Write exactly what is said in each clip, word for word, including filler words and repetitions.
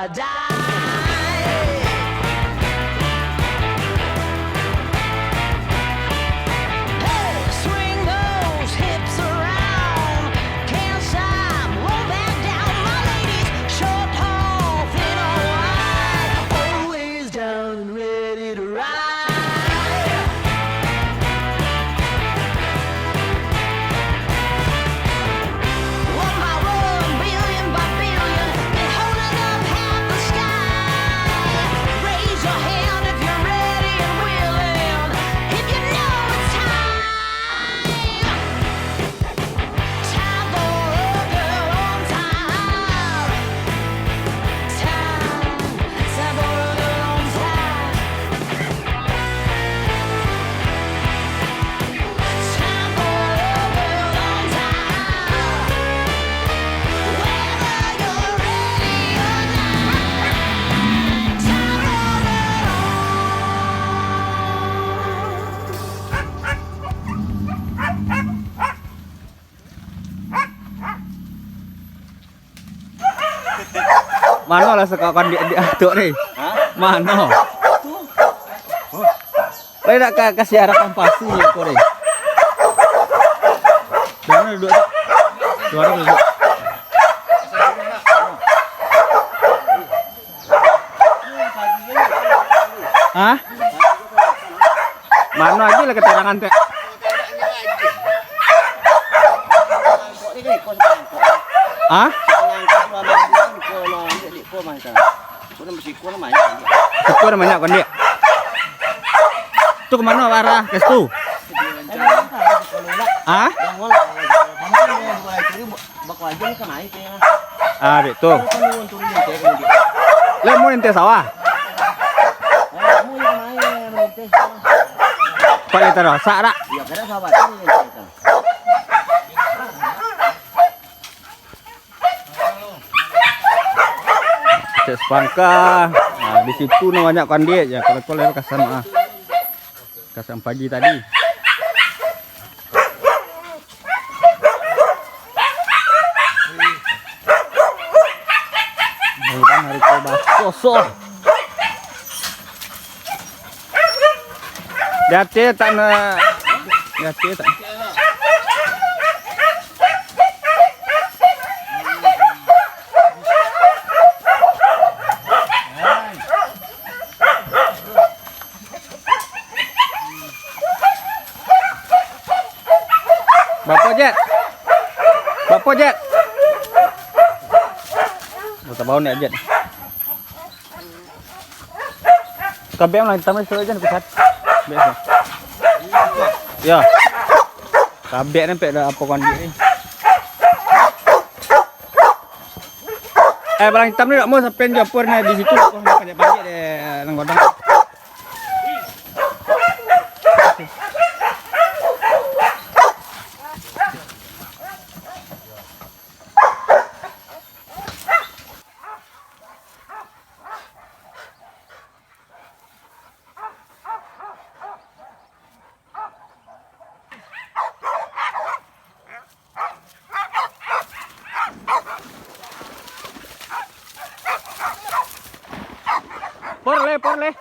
Hey, swing those hips around. Can't stop, roll back down. My ladies, short, tall, thin or wide, always down and ready to ride. One by one, billion by billion, been holding up half the sky. Raise your hand if you're ready and willing. If you know it's time. Time for a girl on time. Time, time for a girl on time. Mano lah sakawan diak-diak atuk ni? Hah? Mano? Tu. Lai nak ka-, kasih arahan pasti ni ko ni. Mano duduak tu? Suara duduak. Hah? Mano aja lah keterangan tu. Hah? Siko nang banyak, Kondik. Tu ka mano arah? Ka situ? Hah? Ah, dek tu. Lah, mau nenteh sawah? Pak, kita rosak dak? Cek sepangka. Nah, di situ nah banyak kandiak, ya, kalau kau lewat ka sana, ah. Kasan pagi tadi. Mudah-mudahan hari ko basoso. Di ateh tak nak. Di ateh tak. Bapo, Jet? Bapo, Jet? Oh, tabao ni, Jet. Kabek lah, hitam ni, suruh Jet, pusat. Biasa. Ya. Kabek ni, pek dah apa kau ni? Eh, balang hitam ni nak mau sampai di apa ni, di situ, apa ni, panjat-panjat deh, nang godang. Por le, por le.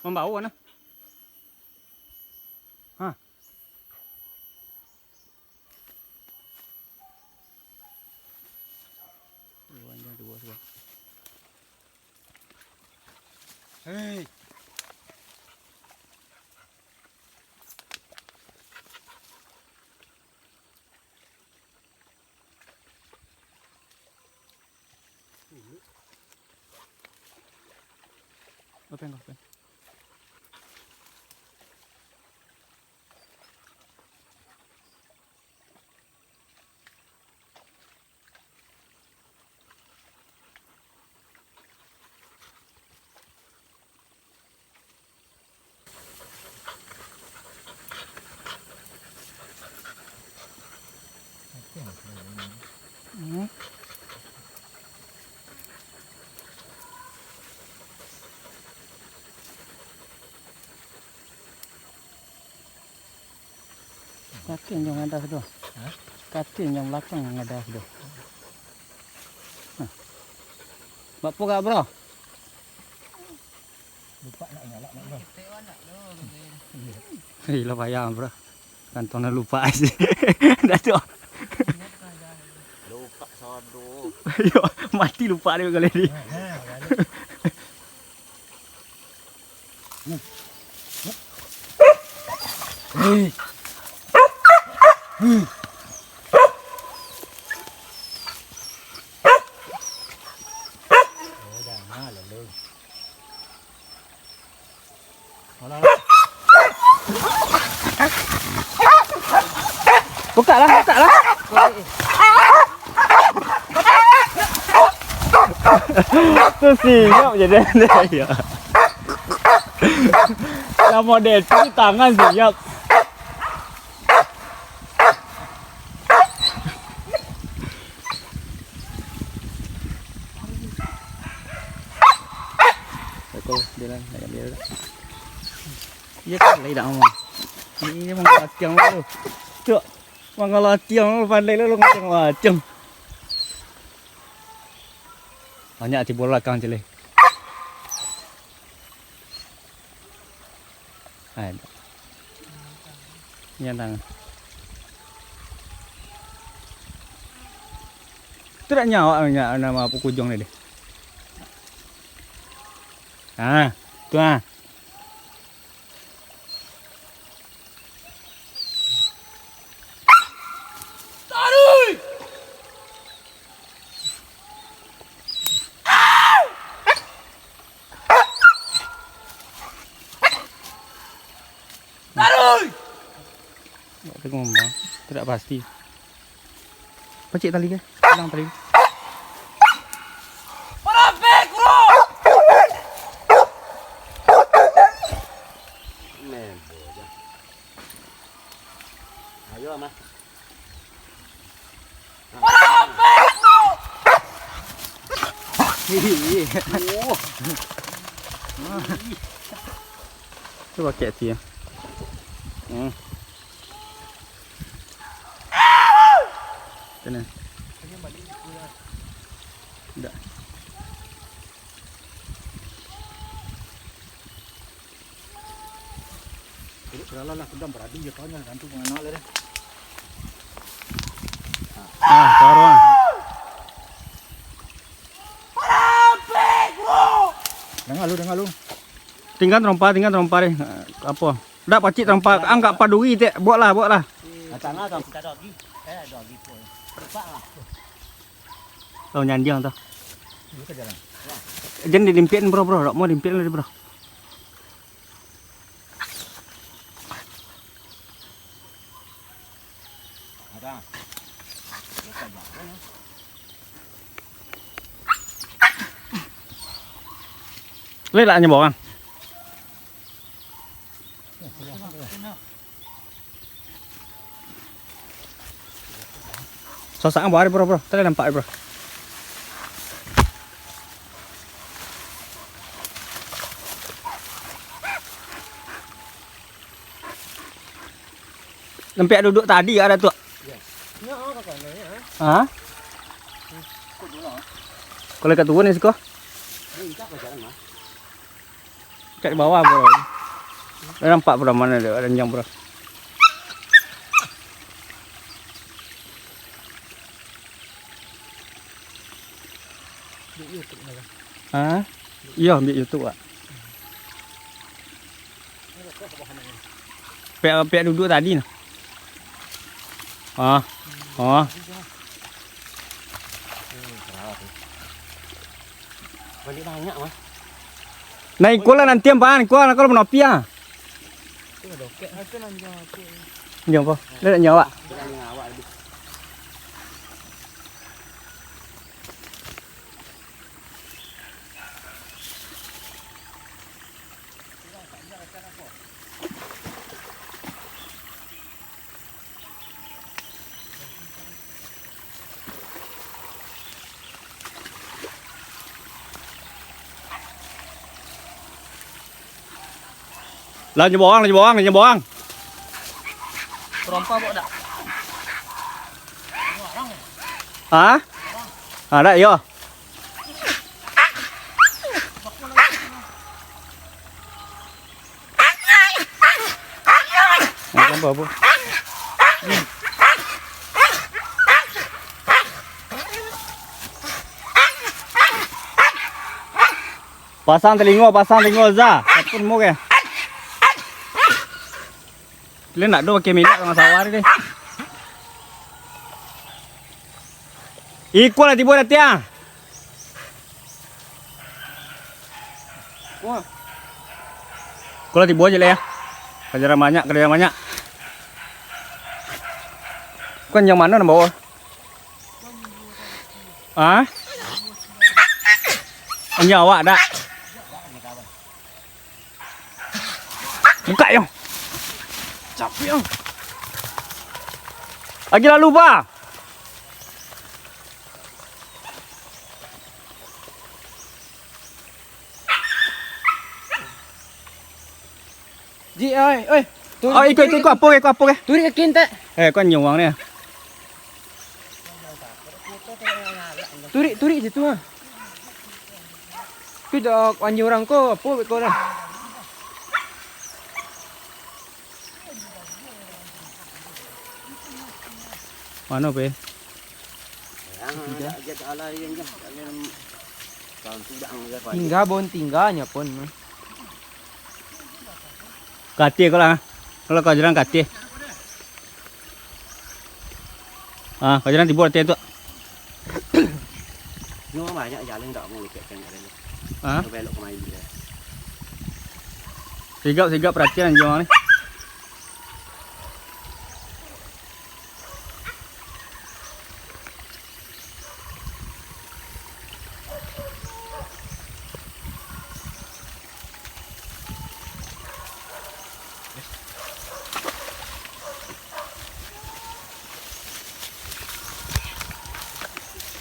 Mambawa nah. Hah. Duo, duo, duo. Hei. Open, open. Hmm. Katin jo ngadah tu. Hah? Katin jo balakang ngadah tu. Nah. Bapo gak, bro? Lupa nak nyalak, nak, bro. Hei, lah payah, bro. Kantong dah lupa sih. Dah tu. Lupa sado. Yo, mati lupa dia kali ni. Bukaklah, bukaklah. Tu siap je dia. Lah model tu tangan siap. Aku jalan, nak ambil. Iya kan, lai dak ngomong. Ini memang latihan tu. Cok. Mangala tiang, pandai lo ngacang-ngacang. Banyak tibo lakang cileh. Hai. Yang tangan. Tu dak nyawa nya nama apa kujung ni deh. Ah, tu ah. Taruih! Awak tengok, Bang. Tidak pasti. Pacik tali ke? Hilang tali. Parabek, bro! Main bola. Ayo, Mas. Cuba kek tu ya. Hmm. Sana. Dah. Keralah lah, kudam beradu je kau nya, gantung penganal dia. Ah, taruh ah. Dengar lu, dengar lu. Tinggal terompa, tinggal terompa deh. Apa? Dak pacik terompa, anggap paduri tek. Buatlah, buatlah. Tanah tu. Tahu nyandiang tu. Jan dilimpian, bro, bro. Dak mau limpian lagi, bro. Lelak nyo bawang. Sasak ang bawah, bro, bro. Tadi nampak, bro. Nampak duduk tadi ada tu. Ha? Kalau kat turun ni siko. Kat bawah, bro. Dah nampak, bro, mana dia ranjang, bro? Ha? Iyo, ambiak YouTube, Pak. Pek, pek duduk tadi nah. Ah. Ah. Baliak banyak, mah. Nah, ikulah nanti, Pak, ikulah, kalau manopi, ah. Itu lah dokek. Itu nanjang aku. Nanjang apa? Dia nak nyawa. Dia nak nyawa lebih. Lah, nyo bawang, lah, nyo bawang, lah, nyo bawang. Perompa, Bok, dak? Ha? Ha, dak, iyo. Nak gambar apa? Pasang telingo, pasang telingo, Za. Kapun mo ke? Kalian nak do pakai minyak tangah sawah ni deh. Iko lah tibo dah tiang. Wah. Ko lah tibo je lah ya. Kajaran banyak, kajaran banyak. Kan yang mana nak bawa? Ah? Hanya awak dak? Buka yo. Capek yo. Lagi lalu, Ba. Ji, oi, oi. Turik, oh, iko, iko, turik. Iko, apo ke, iko, apo ke? Turik kaki entek. Eh, kau nyuang ni. Turik, turik situ ah. Tapi dak anjing urang ko, apo ko lah. Mano, Pe? Tingga bon tingga nyo pun. Katik ko lah. Kalau kau jalan katik. Ah, kau jalan tibo katik tu. Nyo banyak jalan dak mau lupek kan jalan. Ha? Belok kemari dia. Sigap, sigap, perhatian anjing ni.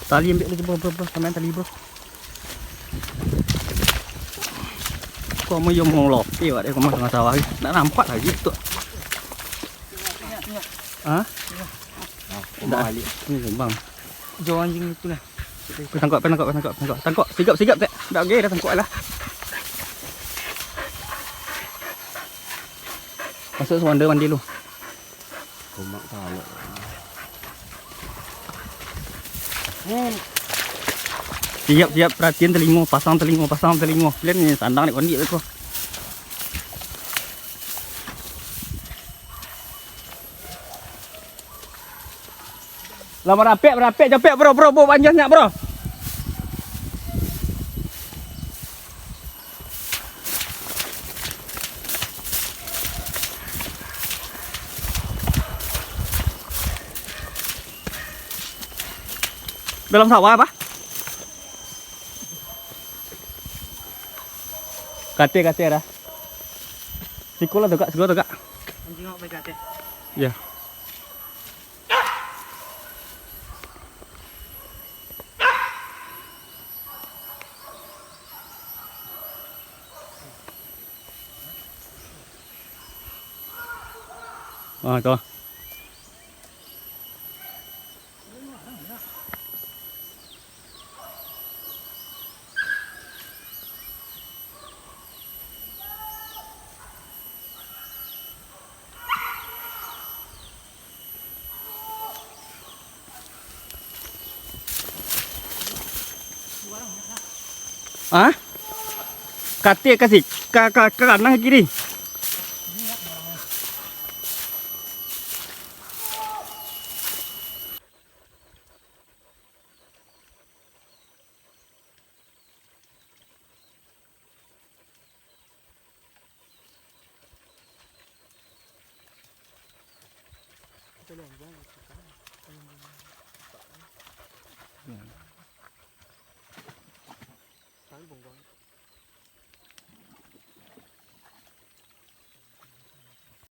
Tali ambiak lagi, bro, bro, bro. Tambahan tali, bro. Kau mau yo mau lopi, wak, dia kau mau tangah sawah lagi. Ndak nampak lagi tu. Ha? Nah, kau balik. Ini kembang. Jauh anjing itu lah. Tangkok, tangkok, tangkok, tangkok. Tangkok, sigap, sigap, tek. Dak oke, dah tangkok lah. Masuk sumanda mandi lu. Komak talok. Siap, siap, perhatian telingo, pasang telingo, pasang telingo. Kalian ni sandang dek kondik tu. Lah, marapek, marapek, capek, bro, bro, bro, panjang nyak, bro. Dalam sawah apa? Katik, katik dah. Siko lah tu, Kak, siko tu, Kak. Anjing awak pakai katik. Ya. Ah, tu. Ah? Katik kasih. Ka, ka, ka kanan, ka kiri.